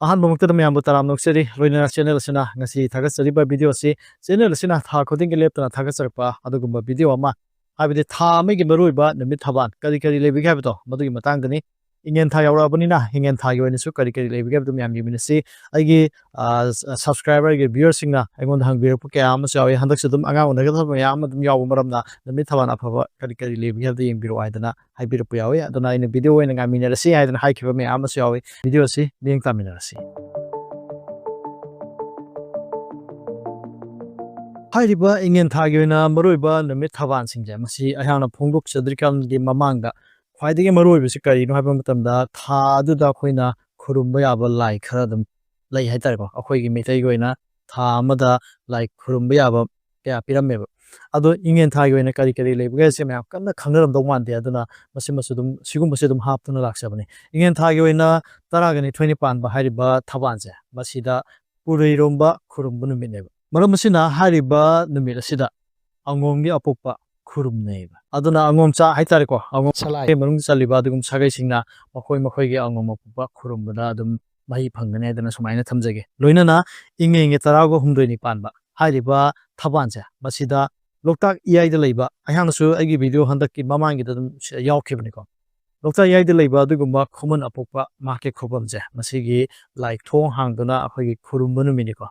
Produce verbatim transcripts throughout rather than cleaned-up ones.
ꯑꯍꯥꯟꯕꯃꯛꯇꯗ ꯃꯌꯥꯝꯕꯨ ꯇꯔꯥꯝꯅ ꯑꯣꯛꯆꯔꯤ꯫ ꯂꯣꯏꯅꯅ ꯆꯦꯅꯦꯜ ꯑꯁꯤꯅ ꯉꯁꯤ ꯊꯥꯒꯠꯆꯔꯤꯕ ꯚꯤꯗꯤꯑꯣ ꯑꯁꯤ, ꯆꯦꯅꯦꯜ ꯑꯁꯤꯅ ꯊꯥ ꯈꯨꯗꯤꯡꯒꯤ ꯂꯦꯞꯇꯅ ꯊꯥꯒꯠꯆꯔꯛꯄ ꯑꯗꯨꯒꯨꯝꯕ ꯚꯤꯗꯤꯑꯣ ꯑꯃ, ꯍꯥꯏꯕꯗꯤ ꯊꯥ ꯑꯃꯒꯤ ꯃꯔꯨꯑꯣꯏꯕ ꯅꯨꯃꯤꯠ ꯊꯕꯥꯟ ꯀꯔꯤ ꯀꯔꯤ ꯂꯩꯕꯒꯦ ꯍꯥꯏꯕꯗꯣ, ꯃꯗꯨꯒꯤ ꯃꯇꯥꯡꯗꯅꯤ꯫ ꯏꯉꯦꯟ ꯊꯥ ꯌꯧꯔꯛꯑꯕꯅꯤꯅ, ꯏꯉꯦꯟ ꯊꯥꯒꯤ ꯑꯣꯏꯅꯁꯨ ꯀꯔꯤ ꯀꯔꯤ ꯂꯩꯕꯒꯦ ꯍꯥꯏꯕꯗꯨ ꯃꯌꯥꯝ ꯌꯦꯡꯃꯤꯟꯅꯁꯤ꯫ ꯑꯩꯒꯤ, ꯑ, ꯁ-, ꯁꯕꯁꯀ꯭ꯔꯥꯏꯕꯔꯒꯤ, ꯚ꯭ꯌꯨꯋꯔꯁꯤꯡꯅ ꯑꯩꯉꯣꯟꯗ ꯍꯪꯕꯤꯔꯛꯄ ꯀꯌꯥ ꯑꯃꯁꯨ ꯌꯥꯎꯏ꯫ ꯍꯟꯗꯛꯁꯨ ꯑꯗꯨꯝ ꯑꯉꯥꯡ ꯎꯅꯒꯗꯕ ꯃꯌꯥꯝ ꯑꯃ ꯑꯗꯨꯝ ꯌꯥꯎꯕ ꯃꯔꯝꯅ, ꯅꯨꯃꯤꯠ ꯊꯕꯥꯟ ꯑꯐꯕ ꯀꯔꯤ ꯀꯔꯤ ꯂꯩꯕꯒꯦ ꯍꯥꯏꯕꯗꯨ ꯌꯦꯡꯕꯤꯔꯛꯑꯣ ꯍꯥꯏꯗꯅ ꯍꯥꯏꯕꯤꯔꯛꯄ ꯌꯥꯎꯏ꯫ ꯑꯗꯨꯅ ꯑꯩꯅ ꯚꯤꯗꯤꯑꯣ ꯑꯣꯏꯅ ꯉꯥꯏꯃꯤꯟꯅꯔꯁꯤ ꯍꯥꯏꯗꯅ ꯍꯥꯏꯈꯤꯕ ꯃꯌꯥꯝ ꯑꯃꯁꯨ ꯌꯥꯎꯏ꯫ ꯚꯤꯗꯤꯑꯣ ꯑꯁꯤ ꯃꯤꯠꯌꯦꯡ ꯇꯥꯃꯤꯟꯅꯔꯁꯤ꯫ ꯍꯥꯏꯔꯤꯕ ꯏꯉꯦꯟ ꯊꯥꯒꯤ ꯑꯣꯏꯅ ꯃꯔꯨꯑꯣꯏꯕ ꯅꯨꯃꯤꯠ ꯊꯕꯥꯟꯁꯤꯡꯁꯦ, ꯃꯁꯤ ꯑꯩꯍꯥꯛꯅ ꯐꯣꯡꯗꯣꯛꯆꯗ꯭ꯔꯤꯀꯥꯟꯒꯤ ꯃꯃꯥꯡꯗ ꯈ꯭ꯋꯥꯏꯗꯒꯤ ꯃꯔꯨꯑꯣꯏꯕꯁꯤ ꯀꯔꯤꯅꯣ ꯍꯥꯏꯕ ꯃꯇꯝꯗ, ꯊꯥ ꯑꯗꯨꯗ ꯑꯩꯈꯣꯏꯅ ꯈꯨꯔꯨꯝꯕ ꯌꯥꯕ ꯂꯥꯏ ꯈꯔ ꯑꯗꯨꯝ ꯂꯩ ꯍꯥꯏꯇꯥꯔꯦꯀꯣ꯫ ꯑꯩꯈꯣꯏꯒꯤ ꯃꯤꯇꯩꯒꯤ ꯑꯣꯏꯅ ꯊꯥ ꯑꯃꯗ ꯂꯥꯏ ꯈꯨꯔꯨꯝꯕ ꯌꯥꯕ ꯀꯌꯥ ꯄꯤꯔꯝꯃꯦꯕ꯫ ꯑꯗꯣ ꯏꯉꯦꯟ ꯊꯥꯒꯤ ꯑꯣꯏꯅ ꯀꯔꯤ ꯀꯔꯤ ꯂꯩꯕꯒꯦ ꯍꯥꯏꯁꯦ ꯃꯌꯥꯝ ꯀꯟꯅ ꯈꯪꯅꯔꯝꯗꯧ ꯃꯥꯟꯗꯦ꯫ ꯑꯗꯨꯅ ꯃꯁꯤꯃꯁꯨ ꯑꯗꯨꯝ, ꯁꯤꯒꯨꯝꯕꯁꯦ ꯑꯗꯨꯝ ꯍꯥꯞꯇꯨꯅ ꯂꯥꯛꯆꯕꯅꯤ꯫ ꯏꯉꯦꯟ ꯊꯥꯒꯤ ꯑꯣꯏꯅ ꯇꯔꯥꯒ ꯅꯤꯊꯣꯏꯅꯤ ꯄꯥꯟꯕ ꯍꯥꯏꯔꯤꯕ ꯊꯕꯥꯟꯁꯦ, ꯃꯁꯤꯗ ꯄꯨꯔꯩꯔꯣꯝꯕ ꯈꯨꯔꯨꯝꯕ ꯅꯨꯃꯤꯠꯅꯦꯕ꯫ ꯃꯔꯝ ꯑꯁꯤꯅ ꯍꯥꯏꯔꯤꯕ ꯅꯨꯃꯤꯠ ꯑꯁꯤꯗ ꯑꯉꯣꯝꯒꯤ ꯑꯄꯣꯛꯄ ꯈꯨꯔꯨꯝꯅꯩꯕ꯫ ꯑꯗꯨꯅ ꯑꯉꯣꯝꯆꯥ ꯍꯥꯏꯇꯥꯔꯦꯀꯣ, ꯑꯉꯣꯝ ꯁꯂꯥꯏ ꯃꯅꯨꯡꯗ ꯆꯜꯂꯤꯕ ꯑꯗꯨꯒꯨꯝꯕ ꯁꯥꯒꯩꯁꯤꯡꯅ ꯃꯈꯣꯏ ꯃꯈꯣꯏꯒꯤ ꯑꯉꯣꯝ ꯑꯄꯣꯛꯄ ꯈꯨꯔꯨꯝꯕꯗ ꯑꯗꯨꯝ ꯃꯍꯩ ꯐꯪꯒꯅꯤ ꯍꯥꯏꯗꯅ ꯁꯨꯃꯥꯏꯅ ꯊꯝꯖꯒꯦ꯫ ꯂꯣꯏꯅꯅ ꯏꯉꯦꯟꯒꯤ ꯇꯔꯥꯒ ꯍꯨꯝꯗꯣꯏꯅꯤ ꯄꯥꯟꯕ ꯍꯥꯏꯔꯤꯕ ꯊꯕꯥꯟꯁꯦ, ꯃꯁꯤꯗ ꯂꯣꯛꯇꯥꯛ ꯏꯌꯥꯏꯗ ꯂꯩꯕ, ꯑꯩꯍꯥꯛꯅꯁꯨ ꯑꯩꯒꯤ ꯚꯤꯗꯤꯑꯣ ꯍꯟꯗꯛꯀꯤ ꯃꯃꯥꯡꯒꯤꯗ ꯑꯗꯨꯝ ꯁꯤ-, ꯌꯥꯎꯈꯤꯕꯅꯤꯀꯣ꯫ ꯂꯣꯛꯇꯥꯛ ꯏꯌꯥꯏꯗ ꯂꯩꯕ ꯑꯗꯨꯒꯨꯝꯕ ꯈꯨꯃꯟ ꯑꯄꯣꯛꯄ ꯃꯍꯥꯛꯀꯤ ꯈꯨꯕꯝꯁꯦ, ꯃꯁꯤꯒꯤ ꯂꯥꯏ ꯊꯣꯡ ꯍꯥꯡꯗꯨꯅ ꯑꯩꯈꯣꯏꯒꯤ ꯈꯨꯔꯨꯝꯕ ꯅꯨꯃꯤꯠꯅꯤꯀꯣ꯫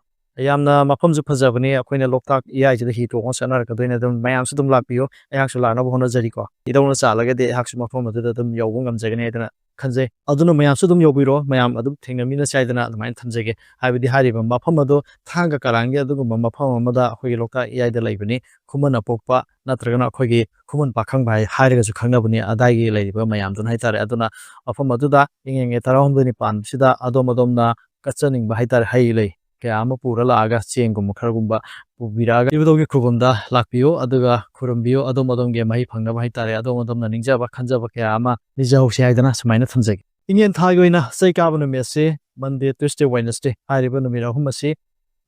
ꯌꯥꯝꯅ ꯃꯐꯝꯁꯨ ꯐꯖꯕꯅꯤ꯫ ꯑꯩꯈꯣꯏꯅ ꯂꯣꯛꯇꯥꯛ ꯏꯌꯥꯏꯁꯤꯗ ꯍꯤ ꯇꯣꯡꯉ ꯆꯠꯅꯔꯛꯀꯗꯣꯏꯅꯦ꯫ ꯑꯗꯨꯝ ꯃꯌꯥꯝꯁꯨ ꯑꯗꯨꯝ ꯂꯥꯛꯄꯤꯌꯨ꯫ ꯑꯩꯍꯥꯛꯁꯨ ꯂꯥꯛꯅꯕ ꯍꯣꯠꯅꯖꯔꯤꯀꯣ꯫ ꯏꯙꯧꯅ ꯆꯥꯜꯂꯒꯗꯤ ꯑꯩꯍꯥꯛꯁꯨ ꯃꯐꯝ ꯑꯗꯨꯗ ꯑꯗꯨꯝ ꯌꯧꯕ ꯉꯝꯖꯒꯅꯤ ꯍꯥꯏꯗꯅ ꯈꯟꯖꯩ꯫ ꯑꯗꯨꯅ ꯃꯌꯥꯝꯁꯨ ꯑꯗꯨꯝ ꯌꯧꯕꯤꯔꯣ, ꯃꯌꯥꯝ ꯑꯗꯨꯝ ꯊꯦꯡꯅꯃꯤꯟꯅꯁꯤ ꯍꯥꯏꯗꯅ ꯑꯗꯨꯃꯥꯏꯅ ꯊꯝꯖꯒꯦ꯫ ꯍꯥꯏꯕꯗꯤ ꯍꯥꯏꯔꯤꯕ ꯃꯐꯝ ꯑꯗꯣ ꯊꯥꯡꯒ ꯀꯔꯥꯡꯒꯤ ꯑꯗꯨꯒꯨꯝꯕ ꯃꯐꯝ ꯑꯃꯗ ꯑꯩꯈꯣꯏꯒꯤ ꯂꯣꯛꯇꯥꯛ ꯏꯌꯥꯏꯗ ꯂꯩꯕꯅꯤ꯫ ꯈꯨꯃꯟ ꯑꯄꯣꯛꯄ ꯅꯠꯇ꯭ꯔꯒꯅ ꯑꯩꯈꯣꯏꯒꯤ ꯈꯨꯃꯟ ꯄꯥꯈꯪꯕ ꯍꯥꯏ-, ꯍꯥꯏꯔꯒꯁꯨ ꯈꯪꯅꯕꯅꯤ ꯑꯗꯥꯏꯒꯤ ꯂꯩꯔꯤꯕ ꯃꯌꯥꯝꯗꯨꯅ ꯍꯥꯏꯇꯥꯔꯦ꯫ ꯑꯗꯨꯅ ꯃꯐꯝ ꯑꯗꯨꯗ ꯏꯉꯦꯟꯒꯤ ꯇꯔꯥꯍꯨꯝꯗꯣꯏꯅꯤ ꯄꯥꯟꯕꯁꯤꯗ ꯑꯗꯣꯝ ꯑꯗꯣꯝꯅ ꯀꯠꯆꯅꯤꯡꯕ ꯍꯥꯏꯇꯥꯔꯦ, ꯍꯩ ꯂꯩ ꯀꯌꯥ ꯑꯃ ꯄꯨꯔ ꯂꯥꯛꯑꯒ, ꯆꯦꯡꯒꯨꯝꯕ ꯈꯔꯒꯨꯝꯕ ꯄꯨꯕꯤꯔꯛꯑꯒ ꯏꯕꯨꯙꯧꯒꯤ ꯈꯨꯕꯝꯗ ꯂꯥꯛꯄꯤꯌꯨ꯫ ꯑꯗꯨꯒ ꯈꯨꯔꯨꯝꯕꯤꯌꯨ꯫ ꯑꯗꯣꯝ ꯑꯗꯣꯝꯒꯤ ꯃꯍꯩ ꯐꯪꯅꯕ ꯍꯥꯏꯇꯥꯔꯦ, ꯑꯗꯣꯝ ꯑꯗꯣꯝꯅ ꯅꯤꯡꯖꯕ ꯈꯟꯖꯕ ꯀꯌꯥ ꯑꯃ ꯅꯤꯖꯍꯧꯁꯤ ꯍꯥꯏꯗꯅ ꯁꯨꯃꯥꯏꯅ ꯊꯝꯖꯒꯦ꯫ ꯏꯉꯦꯟ ꯊꯥꯒꯤ ꯑꯣꯏꯅ ꯆꯩ ꯀꯥꯕ ꯅꯨꯃꯤꯠ ꯑꯁꯤ Monday, Tuesday, Wednesday ꯍꯥꯏꯔꯤꯕ ꯅꯨꯃꯤꯠ ꯑꯍꯨꯝ ꯑꯁꯤ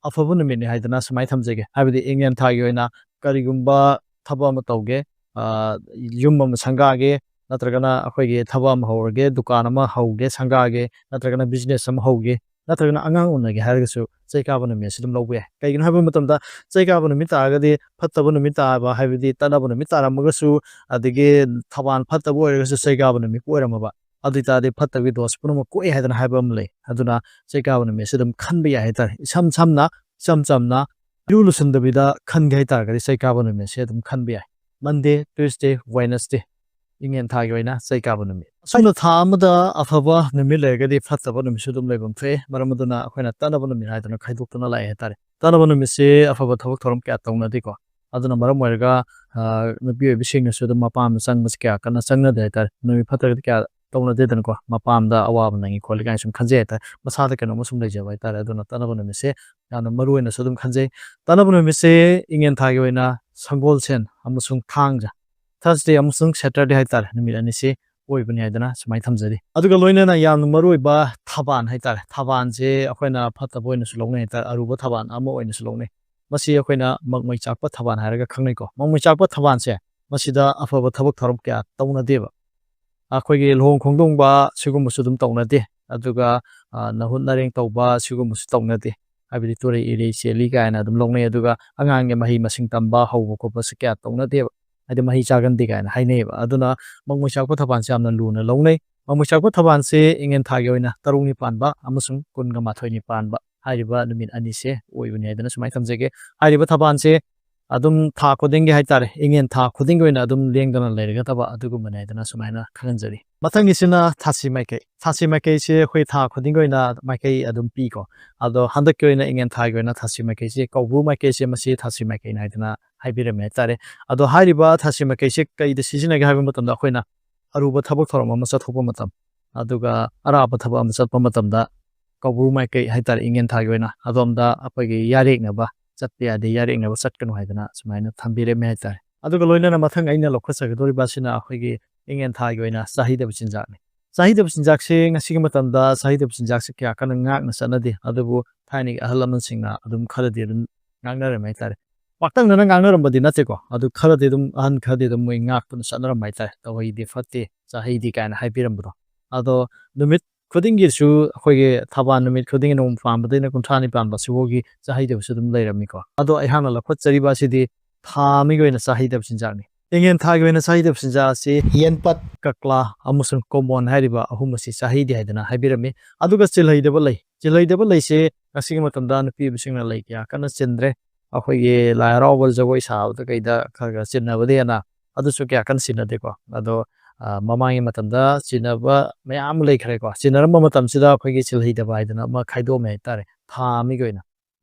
ꯑꯐꯕ ꯅꯨꯃꯤꯠꯅꯤ ꯍꯥꯏꯗꯅ ꯁꯨꯃꯥꯏꯅ ꯊꯝꯖꯒꯦ꯫ ꯍꯥꯏꯕꯗꯤ ꯏꯉꯦꯟ ꯊꯥꯒꯤ ꯑꯣꯏꯅ ꯀꯔꯤꯒꯨꯝꯕ ꯊꯕꯛ ꯑꯃ ꯇꯧꯒꯦ, ꯑ, ꯌꯨꯝ ꯑꯃ ꯁꯪꯒꯥꯒꯦ, ꯅꯠꯇ꯭ꯔꯒꯅ ꯑꯩꯈꯣꯏꯒꯤ ꯊꯕꯛ ꯑꯃ ꯍꯧꯔꯒꯦ, ꯗꯨꯀꯥꯟ ꯑꯃ ꯍꯧꯒꯦ, ꯁꯪꯒꯥꯒꯦ, ꯅꯠꯇ꯭ꯔꯒꯅ business ꯑꯃ ꯍꯧꯒꯦ, ꯅꯠꯇ꯭ꯔꯒꯅ ꯑꯉꯥꯡ ꯎꯅꯒꯦ ꯍꯥꯏꯔꯒꯁꯨ ꯆꯩ ꯀꯥꯕ ꯅꯨꯃꯤꯠ ꯑꯁꯤ ꯑꯗꯨꯝ ꯂꯧꯕ ꯌꯥꯏ꯫ ꯀꯩꯒꯤꯅꯣ ꯍꯥꯏꯕ ꯃꯇꯝꯗ ꯆꯩ ꯀꯥꯕ ꯅꯨꯃꯤꯠ ꯇꯥꯔꯒꯗꯤ ꯐꯠꯇꯕ ꯅꯨꯃꯤꯠ ꯇꯥꯕ ꯍꯥꯏꯕꯗꯤ ꯇꯠꯅꯕ ꯅꯨꯃꯤꯠ ꯇꯥꯔꯝꯃꯒꯁꯨ, ꯑꯗꯒꯤ ꯊꯕꯥꯜ ꯐꯠꯇꯕ ꯑꯣꯏꯔꯒꯁꯨ ꯆꯩ ꯀꯥꯕ ꯅꯨꯃꯤꯠꯄꯨ ꯑꯣꯏꯔꯝꯃꯕ, ꯑꯗꯨ ꯑꯣꯏꯇꯥꯔꯗꯤ ꯐꯠꯇꯕꯒꯤ ꯗꯣꯁ ꯄꯨꯝꯅꯃꯛ ꯀꯣꯛꯑꯦ ꯍꯥꯏꯗꯅ ꯍꯥꯏꯕ ꯑꯃ ꯂꯩ꯫ ꯑꯗꯨꯅ ꯆꯩ ꯀꯥꯕ ꯅꯨꯃꯤꯠꯁꯦ ꯑꯗꯨꯝ ꯈꯟꯕ ꯌꯥꯏ ꯍꯥꯏꯇꯥꯔꯦ꯫ ꯏꯁꯝ ꯁꯝꯅ, ꯏꯆꯝ ꯆꯝꯅ, ꯏꯔꯨ ꯂꯨꯁꯟꯗꯕꯤꯗ ꯈꯟꯒꯦ ꯍꯥꯏꯇꯥꯔꯒꯗꯤ ꯆꯩ ꯀꯥꯕ ꯅꯨꯃꯤꯠꯁꯦ ꯑꯗꯨꯝ ꯈꯟꯕ ꯌꯥꯏ꯫ Monday, Tuesday, Wednesday, ꯏꯉꯦꯟ ꯊꯥꯒꯤ ꯑꯣꯏꯅ ꯆꯩ ꯀꯥꯕ ꯅꯨꯃꯤꯠ꯫ ꯑꯁꯨꯝꯅ ꯊꯥ ꯑꯃꯗ ꯑꯐꯕ ꯅꯨꯃꯤꯠ ꯂꯩꯔꯒꯗꯤ ꯐꯠꯇꯕ ꯅꯨꯃꯤꯠꯁꯨ ꯑꯗꯨꯝ ꯂꯩꯐꯝ ꯊꯣꯛꯑꯦ꯫ ꯃꯔꯝ ꯑꯗꯨꯅ ꯑꯩꯈꯣꯏꯅ ꯇꯠꯅꯕ ꯅꯨꯃꯤꯠ ꯍꯥꯏꯗꯅ ꯈꯥꯏꯗꯣꯛꯇꯨꯅ ꯂꯥꯛꯑꯦ ꯍꯥꯏꯇꯥꯔꯦ꯫ ꯇꯠꯅꯕ ꯅꯨꯃꯤꯠꯁꯦ ꯑꯐꯕ ꯊꯕꯛ ꯊꯧꯔꯝ ꯀꯌꯥ ꯇꯧꯅꯗꯦꯀꯣ꯫ ꯑꯗꯨꯅ ꯃꯔꯝ ꯑꯣꯏꯔꯒ, ꯑ, ꯅꯨꯄꯤ ꯑꯣꯏꯕꯤꯁꯤꯡꯅꯁꯨ ꯑꯗꯨꯝ ꯃꯄꯥꯝꯗ ꯆꯪꯕꯁꯦ ꯀꯌꯥ ꯀꯟꯅ ꯆꯪꯅꯗꯦ ꯍꯥꯏꯇꯥꯔꯦ꯫ ꯅꯨꯃꯤꯠ ꯐꯠꯇ꯭ꯔꯒꯗꯤ ꯀꯌꯥ ꯇꯧꯅꯗꯦꯗꯅꯀꯣ꯫ ꯃꯄꯥꯝꯗ ꯑꯋꯥꯕ ꯅꯪꯉꯤ ꯈꯣꯠꯂꯤ ꯀꯥꯏꯅ ꯁꯨꯝ ꯈꯟꯖꯩ ꯍꯥꯏꯇꯥꯔꯦ꯫ ꯃꯁꯥꯗ ꯀꯩꯅꯣꯝꯃ ꯁꯨꯝ ꯂꯩꯖꯕ ꯍꯥꯏꯇꯥꯔꯦ꯫ ꯑꯗꯨꯅ ꯇꯠꯅꯕ ꯅꯨꯃꯤꯠꯁꯦ ꯌꯥꯝꯅ ꯃꯔꯨ ꯑꯣꯏꯅꯁꯨ ꯑꯗꯨꯝ ꯈꯟꯖꯩ꯫ ꯇꯠꯅꯕ ꯅꯨꯃꯤꯠꯁꯦ ꯏꯉꯦꯟ ꯊꯥꯒꯤ ꯑꯣꯏꯅ ꯁꯪꯒꯣꯜꯁꯦꯟ ꯑꯃꯁꯨꯡ ꯊꯥꯡꯖ, Thursday ꯑꯃꯁꯨꯡ Saturday ꯍꯥꯏꯇꯥꯔꯦ, ꯅꯨꯃꯤꯠ ꯑꯅꯤꯁꯦ ꯑꯣꯏꯕꯅꯤ ꯍꯥꯏꯗꯅ ꯁꯨꯃꯥꯏꯅ ꯊꯝꯖꯔꯤ꯫ ꯑꯗꯨꯒ ꯂꯣꯏꯅꯅ ꯌꯥꯝꯅ ꯃꯔꯨ ꯑꯣꯏꯕ ꯊꯕꯥꯟ ꯍꯥꯏꯇꯥꯔꯦ, ꯊꯕꯥꯟꯁꯦ ꯑꯩꯈꯣꯏꯅ ꯐꯠꯇꯕ ꯑꯣꯏꯅꯁꯨ ꯂꯧꯅꯩ ꯍꯥꯏꯇꯥꯔꯦ, ꯑꯔꯨꯕ ꯊꯕꯥꯟ ꯑꯃ ꯑꯣꯏꯅꯁꯨ ꯂꯧꯅꯩ꯫ ꯃꯁꯤ ꯑꯩꯈꯣꯏꯅ ꯃꯛꯃꯩ ꯆꯥꯛꯄ ꯊꯕꯥꯟ ꯍꯥꯏꯔꯒ ꯈꯪꯅꯩꯀꯣ꯫ ꯃꯛꯃꯩ ꯆꯥꯛꯄ ꯊꯕꯥꯟꯁꯦ, ꯃꯁꯤꯗ ꯑꯐꯕ ꯊꯕꯛ ꯊꯧꯔꯝ ꯀꯌꯥ ꯇꯧꯅꯗꯦꯕ꯫ ꯑꯩꯈꯣꯏꯒꯤ ꯂꯨꯍꯣꯡ ꯈꯣꯡꯗꯣꯡꯕ ꯁꯤꯒꯨꯝꯕꯁꯨ ꯑꯗꯨꯝ ꯇꯧꯅꯗꯦ꯫ ꯑꯗꯨꯒ, ꯑ, ꯅꯍꯨꯠ ꯅꯔꯦꯡ ꯇꯧꯕ ꯁꯤꯒꯨꯝꯕꯁꯨ ꯇꯧꯅꯗꯦ꯫ ꯍꯥꯏꯕꯗꯤ ꯇꯨꯔꯩ ꯏꯔꯩ ꯆꯦꯜꯂꯤ ꯀꯥꯏꯅ ꯑꯗꯨꯝ ꯂꯧꯅꯩ꯫ ꯑꯗꯨꯒ ꯑꯉꯥꯡꯒꯤ ꯃꯍꯩ ꯃꯁꯤꯡ ꯇꯝꯕ ꯍꯧꯕ ꯈꯣꯠꯄꯁꯦ ꯀꯌꯥ ꯇꯧꯅꯗꯦꯕ꯫ ꯍꯥꯏꯗꯤ ꯃꯍꯩ ꯆꯥꯒꯟꯗꯦ ꯀꯥꯏꯅ ꯍꯥꯏꯅꯩꯌꯦꯕ꯫ ꯑꯗꯨꯅ ꯃꯛꯃꯩ ꯆꯥꯛꯄ ꯊꯕꯥꯟꯁꯦ ꯌꯥꯝꯅ ꯂꯨꯅ ꯂꯧꯅꯩ꯫ ꯃꯛꯃꯩ ꯆꯥꯛꯄ ꯊꯕꯥꯟꯁꯦ ꯏꯉꯦꯟ ꯊꯥꯒꯤ ꯑꯣꯏꯅ ꯇꯔꯨꯛꯅꯤ ꯄꯥꯟꯕ ꯑꯃꯁꯨꯡ ꯀꯨꯟꯒ ꯃꯥꯊꯣꯏꯅꯤ ꯄꯥꯟꯕ ꯍꯥꯏꯔꯤꯕ ꯅꯨꯃꯤꯠ ꯑꯅꯤꯁꯦ ꯑꯣꯏꯕꯅꯤ ꯍꯥꯏꯗꯅ ꯁꯨꯃꯥꯏꯅ ꯊꯝꯖꯒꯦ꯫ ꯍꯥꯏꯔꯤꯕ ꯊꯕꯥꯟꯁꯦ ꯑꯗꯨꯝ ꯊꯥ ꯈꯨꯗꯤꯡꯒꯤ ꯍꯥꯏꯇꯥꯔꯦ, ꯏꯉꯦꯟ ꯊꯥ ꯈꯨꯗꯤꯡꯒꯤ ꯑꯣꯏꯅ ꯑꯗꯨꯝ ꯂꯦꯡꯗꯅ ꯂꯩꯔꯒꯗꯕ ꯑꯗꯨꯒꯨꯝꯕꯅꯤ ꯍꯥꯏꯗꯅ ꯁꯨꯃꯥꯏꯅ ꯈꯪꯍꯟꯖꯔꯤ꯫ ꯃꯊꯪꯒꯤꯁꯤꯅ ꯊꯥꯁꯤ ꯃꯥꯏꯀꯩ꯫ ꯊꯥꯁꯤ ꯃꯥꯏꯀꯩꯁꯦ ꯑꯩꯈꯣꯏ ꯊꯥ ꯈꯨꯗꯤꯡꯒꯤ ꯑꯣꯏꯅ ꯃꯥꯏꯀꯩ ꯑꯗꯨꯝ ꯄꯤꯀꯣ꯫ ꯑꯗꯣ ꯍꯟꯗꯛꯀꯤ ꯑꯣꯏꯅ ꯏꯉꯦꯟ ꯊꯥꯒꯤ ꯑꯣꯏꯅ ꯊꯥꯁꯤ ꯃꯥꯏꯀꯩꯁꯦ ꯀꯧꯕ꯭ꯔꯨ ꯃꯥꯏꯀꯩꯁꯦ ꯃꯁꯤ ꯊꯥꯁꯤ ꯃꯥꯏꯀꯩꯅꯤ ꯍꯥꯏꯗꯅ ꯍꯥꯏꯕꯤꯔꯝꯃꯦ ꯍꯥꯏꯇꯥꯔꯦ꯫ ꯑꯗꯣ ꯍꯥꯏꯔꯤꯕ ꯊꯥꯁꯤ ꯃꯥꯏꯀꯩꯁꯦ ꯀꯩꯗ ꯁꯤꯖꯤꯟꯅꯒꯦ ꯍꯥꯏꯕ ꯃꯇꯝꯗ ꯑꯩꯈꯣꯏꯅ ꯑꯔꯨꯕ ꯊꯕꯛ ꯊꯧꯔꯝ ꯑꯃ ꯆꯠꯊꯣꯛꯄ ꯃꯇꯝ, ꯑꯗꯨꯒ ꯑꯔꯥꯞꯄ ꯊꯕꯛ ꯑꯃ ꯆꯠꯄ ꯃꯇꯝꯗ ꯀꯧꯕ꯭ꯔꯨ ꯃꯥꯏꯀꯩ ꯍꯥꯏꯇꯥꯔꯦ, ꯏꯉꯦꯟ ꯊꯥꯒꯤ ꯑꯣꯏꯅ ꯑꯗꯣꯝꯗ ꯑꯩꯈꯣꯏꯒꯤ ꯌꯥꯔꯦꯛꯅꯕ ꯆꯠꯄ ꯌꯥꯗꯦ, ꯌꯥꯔꯦꯛꯅꯕ ꯆꯠꯀꯅꯨ ꯍꯥꯏꯗꯅ ꯁꯨꯃꯥꯏꯅ ꯊꯝꯕꯤꯔꯝꯃꯦ ꯍꯥꯏꯇꯥꯔꯦ꯫ ꯑꯗꯨꯒ ꯂꯣꯏꯅꯅ ꯃꯊꯪ ꯑꯩꯅ ꯂꯧꯈꯠꯆꯒꯗꯧꯔꯤꯕ ꯑꯁꯤꯅ ꯑꯩꯈꯣꯏꯒꯤ ꯏꯉꯦꯟ ꯊꯥꯒꯤ ꯑꯣꯏꯅ ꯆꯥꯍꯩꯗꯕ ꯆꯤꯟꯖꯥꯛꯅꯤ꯫ ꯆꯥꯍꯩꯗꯕ ꯆꯤꯟꯖꯥꯛꯁꯦ ꯉꯁꯤꯒꯤ ꯃꯇꯝꯗ ꯆꯥꯍꯩꯗꯕ ꯆꯤꯟꯖꯥꯛꯁꯦ ꯀꯌꯥ ꯀꯟꯅ ꯉꯥꯛꯅ ꯆꯠꯅꯗꯦ, ꯑꯗꯨꯕꯨ ꯊꯥꯏꯅꯒꯤ ꯑꯍꯜ ꯂꯃꯟꯁꯤꯡꯅ ꯑꯗꯨꯝ ꯈꯔꯗꯤ ꯑꯗꯨꯝ ꯉꯥꯛꯅꯔꯝꯃꯦ ꯍꯥꯏꯇꯥꯔꯦ꯫ ꯄꯥꯛꯇꯛꯅꯅ ꯉꯥꯡꯅꯔꯝꯕꯗꯤ ꯅꯠꯇꯦꯀꯣ, ꯑꯗꯨ ꯈꯔꯗꯤ ꯑꯗꯨꯝ, ꯑꯍꯟ ꯈꯔꯗꯤ ꯑꯗꯨꯝ ꯃꯣꯏ ꯉꯥꯛꯇꯨꯅ ꯆꯠꯅꯔꯝꯕ ꯍꯥꯏꯇꯥꯔꯦ, "ꯇꯧꯍꯩꯗꯦ, ꯐꯠꯇꯦ, ꯆꯥꯍꯩꯗꯦ" ꯀꯥꯏꯅ ꯍꯥꯏꯕꯤꯔꯝꯕꯗꯣ꯫ ꯑꯗꯣ ꯅꯨꯃꯤꯠ ꯈꯨꯗꯤꯡꯒꯤꯁꯨ ꯑꯩꯈꯣꯏꯒꯤ ꯊꯕꯥꯟ ꯅꯨꯃꯤꯠ ꯈꯨꯗꯤꯡꯒꯤ ꯅꯣꯡꯃ ꯄꯥꯟꯕꯗꯩꯅ ꯀꯨꯟꯊ꯭ꯔꯥꯅꯤ ꯄꯥꯟꯕ ꯁꯤꯐꯥꯎꯒꯤ ꯆꯥꯍꯩꯗꯕꯁꯨ ꯑꯗꯨꯝ ꯂꯩꯔꯝꯃꯤꯀꯣ꯫ ꯑꯗꯣ ꯑꯩꯍꯥꯛꯅ ꯂꯧꯈꯠꯆꯔꯤꯕ ꯑꯁꯤꯗꯤ ꯊꯥ ꯑꯃꯒꯤ ꯑꯣꯏꯅ ꯆꯥꯍꯩꯗꯕ ꯆꯤꯟꯖꯥꯛꯅꯤ꯫ ꯏꯉꯦꯟ ꯊꯥꯒꯤ ꯑꯣꯏꯅ ꯆꯥꯍꯩꯗꯕ ꯆꯤꯟꯖꯥꯛ ꯑꯁꯤ ꯌꯦꯟꯄꯠ, ꯀꯛꯂꯥ ꯑꯃꯁꯨꯡ ꯀꯣꯃꯣꯟ ꯍꯥꯏꯔꯤꯕ ꯑꯍꯨꯝ ꯑꯁꯤ ꯆꯥꯍꯩꯗꯦ ꯍꯥꯏꯗꯅ ꯍꯥꯏꯕꯤꯔꯝꯃꯤ꯫ ꯑꯗꯨꯒ ꯆꯤꯜꯍꯩꯗꯕ ꯂꯩ꯫ ꯆꯤꯜꯍꯩꯗꯕ ꯂꯩꯁꯦ ꯉꯁꯤꯒꯤ ꯃꯇꯝꯗ ꯅꯨꯄꯤ ꯑꯣꯏꯕꯁꯤꯡꯅ ꯂꯩ ꯀꯌꯥ ꯀꯟꯅ ꯆꯤꯟꯗ꯭ꯔꯦ꯫ ꯑꯩꯈꯣꯏꯒꯤ ꯂꯥꯏ ꯍꯔꯥꯎꯕ ꯖꯒꯣꯏ ꯁꯥꯕꯗ ꯀꯩꯗ ꯈꯔ ꯈꯔ ꯆꯤꯟꯅꯕꯗꯤ ꯍꯦꯟꯅ ꯑꯗꯨꯁꯨ ꯀꯌꯥ ꯀꯟꯅ ꯆꯤꯟꯅꯗꯦꯀꯣ꯫ ꯑꯗꯣ, ꯑ, ꯃꯃꯥꯡꯒꯤ ꯃꯇꯝꯗ ꯆꯤꯟꯅꯕ ꯃꯌꯥꯝ ꯑꯃ ꯂꯩꯈ꯭ꯔꯦꯀꯣ꯫ ꯆꯤꯟꯅꯔꯝꯕ ꯃꯇꯝꯁꯤꯗ ꯑꯩꯈꯣꯏꯒꯤ ꯆꯤꯜꯍꯩꯗꯕ ꯍꯥꯏꯗꯅ ꯑꯃ ꯈꯥꯏꯗꯣꯛꯑꯝꯃꯦ ꯍꯥꯏꯇꯥꯔꯦ, ꯊꯥ ꯑꯃꯒꯤ ꯑꯣꯏꯅ꯫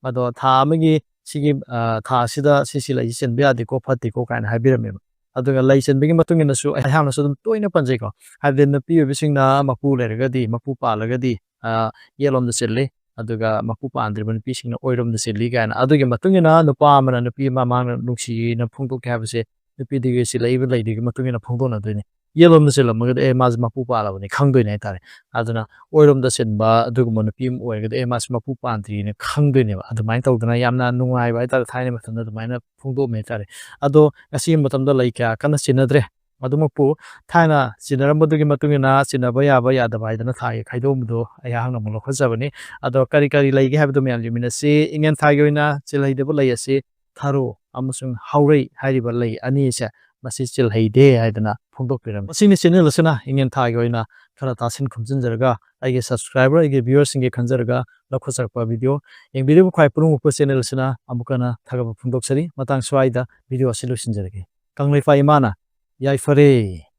ꯑꯗꯣ ꯊꯥ ꯑꯃꯒꯤ ꯁꯤꯒꯤ, ꯑ, ꯊꯥ ꯑꯁꯤꯗ ꯁꯤꯁꯤ ꯂꯩꯁꯤ ꯆꯤꯟꯕ ꯌꯥꯗꯦꯀꯣ, ꯐꯠꯇꯦꯀꯣ ꯀꯥꯏꯅ ꯍꯥꯏꯕꯤꯔꯝꯃꯦꯕ꯫ ꯑꯗꯨꯒ ꯂꯩ ꯆꯤꯟꯕꯒꯤ ꯃꯇꯨꯡ ꯏꯟꯅꯁꯨ ꯑꯩꯍꯥꯛꯅꯁꯨ ꯑꯗꯨꯝ ꯇꯣꯏꯅ ꯄꯟꯖꯩꯀꯣ꯫ ꯍꯥꯏꯕꯗꯤ ꯅꯨꯄꯤ ꯑꯣꯏꯕꯁꯤꯡꯅ ꯃꯄꯨ ꯂꯩꯔꯒꯗꯤ, ꯃꯄꯨ ꯄꯥꯜꯂꯒꯗꯤ, ꯑ, ꯌꯦꯠꯂꯣꯝꯗ ꯆꯤꯜꯂꯤ, ꯑꯗꯨꯒ ꯃꯄꯨ ꯄꯥꯟꯗ꯭ꯔꯤꯕ ꯅꯨꯄꯤꯁꯤꯡꯅ ꯑꯣꯏꯔꯣꯝꯗ ꯆꯤꯜꯂꯤ ꯀꯥꯏꯅ꯫ ꯑꯗꯨꯒꯤ ꯃꯇꯨꯡ ꯏꯟꯅ ꯅꯨꯄꯥ ꯑꯃꯅ ꯅꯨꯄꯤ ꯑꯃ ꯃꯥꯅ ꯅꯨꯡꯁꯤꯅ ꯐꯣꯡꯗꯣꯛꯀꯦ ꯍꯥꯏꯕꯁꯦ ꯅꯨꯄꯤꯗꯨꯒꯤ ꯆꯤꯜꯂꯛꯏꯕ ꯂꯩꯗꯨꯒꯤ ꯃꯇꯨꯡ ꯏꯟꯅ ꯐꯣꯡꯗꯣꯛꯅꯗꯣꯏꯅꯤ꯫ ꯌꯦꯠꯂꯣꯝꯗ ꯆꯤꯜꯂꯝꯃꯒꯗꯤ, "ꯑꯦ, ꯃꯥꯁꯦ ꯃꯄꯨ ꯄꯥꯜꯂꯕꯅꯤ" ꯈꯪꯗꯣꯏꯅꯦ ꯍꯥꯏꯇꯥꯔꯦ꯫ ꯑꯗꯨꯅ ꯑꯣꯏꯔꯣꯝꯗ ꯆꯤꯟꯕ ꯑꯗꯨꯒꯨꯝꯕ ꯅꯨꯄꯤ ꯑꯃ ꯑꯣꯏꯔꯒꯗꯤ, "ꯑꯦ, ꯃꯥꯁꯦ ꯃꯄꯨ ꯄꯥꯟꯗ꯭ꯔꯤꯅ" ꯈꯪꯗꯣꯏꯅꯦꯕ꯫ ꯑꯗꯨꯃꯥꯏꯅ ꯇꯧꯗꯅ ꯌꯥꯝꯅ ꯅꯨꯡꯉꯥꯏꯕ ꯍꯥꯏꯇꯥꯔꯦ, ꯊꯥꯏꯅ ꯃꯇꯝꯗ ꯑꯗꯨꯃꯥꯏꯅ ꯐꯣꯡꯗꯣꯛꯑꯝꯃꯦ ꯍꯥꯏꯇꯥꯔꯦ꯫ ꯑꯗꯣ ꯉꯁꯤꯒꯤ ꯃꯇꯝꯗ ꯂꯩ ꯀꯌꯥ ꯀꯟꯅ ꯆꯤꯟꯅꯗ꯭ꯔꯦ꯫ ꯑꯗꯨꯃꯛꯄꯨ ꯊꯥꯏꯅ ꯆꯤꯟꯅꯔꯝꯕꯗꯨꯒꯤ ꯃꯇꯨꯡ ꯏꯟꯅ ꯆꯤꯟꯅꯕ ꯌꯥꯕ ꯌꯥꯗꯕ ꯍꯥꯏꯗꯅ ꯊꯥꯒꯤ ꯈꯥꯏꯗꯣꯛꯑꯝꯕꯗꯣ ꯑꯩꯍꯥꯛꯅ ꯑꯃꯨꯛ ꯂꯧꯈꯠꯆꯕꯅꯤ꯫ ꯑꯗꯣ ꯀꯔꯤ ꯀꯔꯤ ꯂꯩꯒꯦ ꯍꯥꯏꯕꯗꯣ ꯃꯌꯥꯝ ꯌꯦꯡꯃꯤꯟꯅꯁꯤ꯫ ꯏꯉꯦꯟ ꯊꯥꯒꯤ ꯑꯣꯏꯅ ꯆꯤꯜꯍꯩꯗꯕ ꯂꯩ ꯑꯁꯤ ꯊꯔꯣ ꯑꯃꯁꯨꯡ ꯍꯥꯎꯔꯩ ꯍꯥꯏꯔꯤꯕ ꯂꯩ ꯑꯅꯤꯁꯦ ꯃꯁꯤ ꯆꯤꯜꯍꯩꯗꯦ ꯍꯥꯏꯗꯅ ꯐꯣꯡꯗꯣꯛꯄꯤꯔꯝꯃꯤ꯫ ꯃꯁꯤꯅꯤ ꯆꯦꯅꯦꯜ ꯑꯁꯤꯅ ꯏꯉꯦꯟ ꯊꯥꯒꯤ ꯑꯣꯏꯅ ꯈꯔ ꯇꯥꯁꯤꯟ ꯈꯣꯝꯖꯤꯟꯖꯔꯒ ꯑꯩꯒꯤ subscriber, ꯑꯩꯒꯤ viewerꯁꯤꯡꯒꯤ ꯈꯟꯖꯔꯒ ꯂꯧꯈꯠꯆꯔꯛꯄ video꯫ ꯌꯦꯡꯕꯤꯔꯤꯕ ꯈ꯭ꯋꯥꯏ ꯄꯨꯝꯅꯃꯛꯄꯨ ꯆꯦꯅꯦꯜ ꯑꯁꯤꯅ ꯑꯃꯨꯛ ꯍꯟꯅ ꯊꯥꯒꯠꯄ ꯐꯣꯡꯗꯣꯛꯆꯔꯤ꯫ ꯃꯇꯥꯡ ꯁ꯭ꯋꯥꯏꯗ video ꯑꯁꯤ ꯂꯣꯏꯁꯤꯟꯖꯔꯒꯦ꯫ ꯀꯪꯂꯩꯄꯥꯛ ꯏꯃꯥꯅ ꯌꯥꯏꯐꯔꯦ꯫